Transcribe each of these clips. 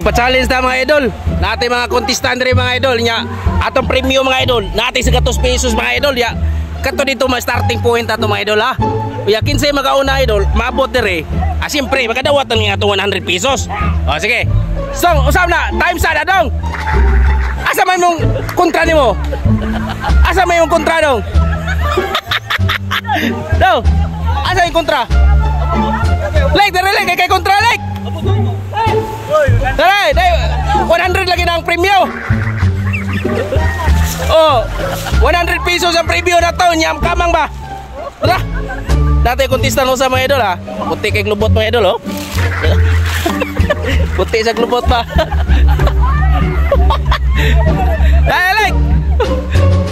Pa-challenge ta, mga idol. Natin mga contestant rin, mga idol nya. Atong premium, mga idol. Natin sa 100 pesos, mga idol ya. Kato dito ma starting point ato, mga idol, ha. Uya, kinsay makauna, idol, maabot dire. Ah, siyempre makadawat ang atong 100 pesos. O sige. So, usab na, time sa na dong. Asa man mong kontra nimo? Asa may mong kontra dong? Dong. Asa yung kontra? Like, dere like, kay kontra like. Dere, dai 100 lagi na ang premyo. Oh, 100 pesos ang premyo na to, nyam kamang ba? Tara. Dati kontestan mo sa mga idol ha. Puti kay glubot, mga idol, oh. Puti sa glubot ba? Dai like.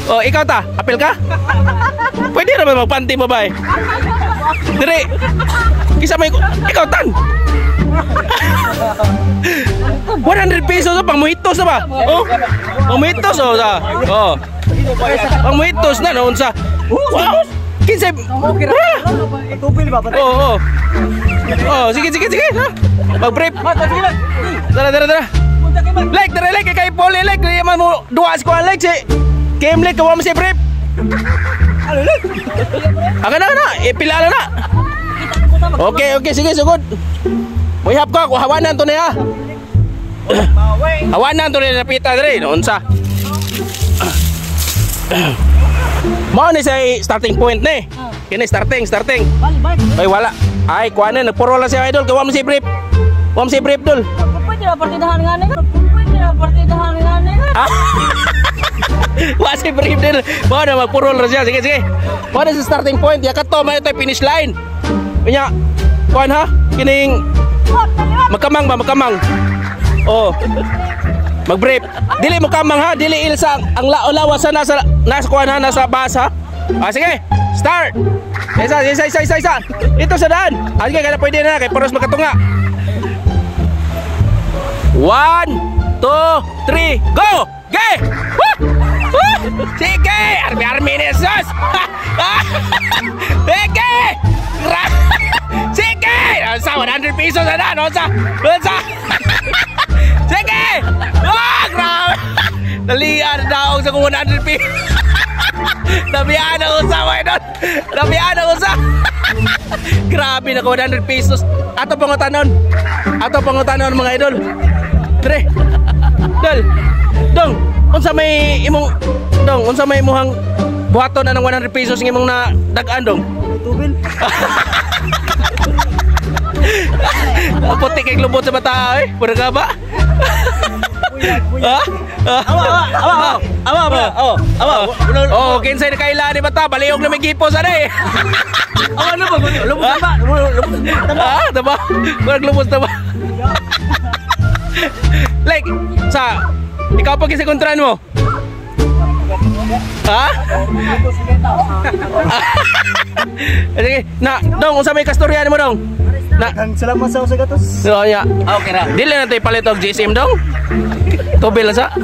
Oh, ikaw ta, apil ka? Pwede naman magpanty mo ba eh? Dire. Kisa may ikaw tan. 100 pesos pang mojitos na ba? Oh. Pang mojitos oh sa. Oh. Pang mojitos na noon sa. Wow. Kinsay. Tupil ba? Oo, oh, oh. Oh, sige sige sige. Ha? Mag-brief. Tara tara tara. Like, tara like kay Paul like kay man mo duwa sa kuan like si Kim like kawa mo si brief. Aga na na, ipilala na. Okay, okay, sige, sugod. Muhap ka, hawanan to niya. Hawanan to niya napita diri, noon sa. Mao ni say starting point ni. Kini starting, starting. Ay wala. Ay kuan na nagpuro lang siya, idol, gawa mo si brief. Wa mo si brief dol. Pwede na partidahan nga ni. Pwede na partidahan nga ni. Wa si brief dol. Mao na magpuro lang siya. Sige, sige. Mao na sa starting point, ya kato may tayo finish line. Unya, kuan ha? Kining magkamang ba, magkamang. Oh. Mag-brief. Dili mo kamang ha, dili ilsa ang lawa sa nasa nasa kuan ha, nasa basa. Ah, sige. Start. Isa, isa, isa, isa, isa. Ito sa daan. Ah, sige, kaya pwede na kay paros makatunga. 1 2 3 go! Ge! Woo! Woo! Sige! Army army ni Jesus. Sige! Sige! Sa 100 pesos na na, sa. Sa. Sige! Ah, grabe! Dalian daog sa 100 pesos. Nabiyaan ako sa mga idol. Nabiyaan ako sa. Grabe na 100 pesos. Ato pangutanon. Ato pangutanon, mga idol. Tre. Dol. Dong, unsa may imong dong, unsa may imuhang buhaton anang 100 pesos ng imong na dag-an dong? Tubil. Puti kay lubot sa bata eh. Pura ka ba? Ha? Awa, awa, awa, awa, awa, awa. Oh, kinsay na kaila ni bata, baliyog na may gipos ana eh. Awa na ba? Lubot na ba? Lubot na ba? Ah, diba? Murag lubos na ba? Like, sa ikaw pag isa kontran mo? Ha? Sige, na, dong, unsa may kastorya nimo dong? Na, salamat sa usa gatos. So, ya. Okay ra. Dili na tayo palit og GSM dong. Tubil lang sa.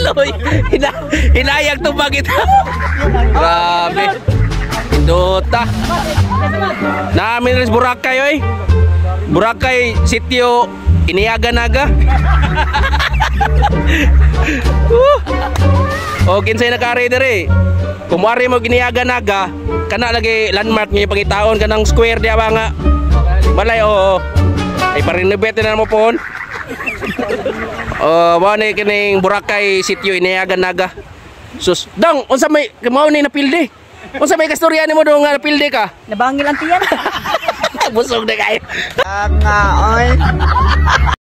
Loy, hinayag tubag ito. Grabe. Indota. Namin rin Boracay oy. Boracay sitio Iniaga Naga. O kinsay nakari diri. Kung mo Giniaga Naga, kana lagi landmark niya pangitaon kanang square diya ba nga. Balay oo. Ay pa-renovate na mo pohon. Oh, mao ni kining Boracay sitio Iniaga Naga. Sus, dong, unsa may mao ni napildi? Unsa may kastorya nimo dong nga napildi ka? Nabangil ang tiyan. Busog na kayo. Nga oy.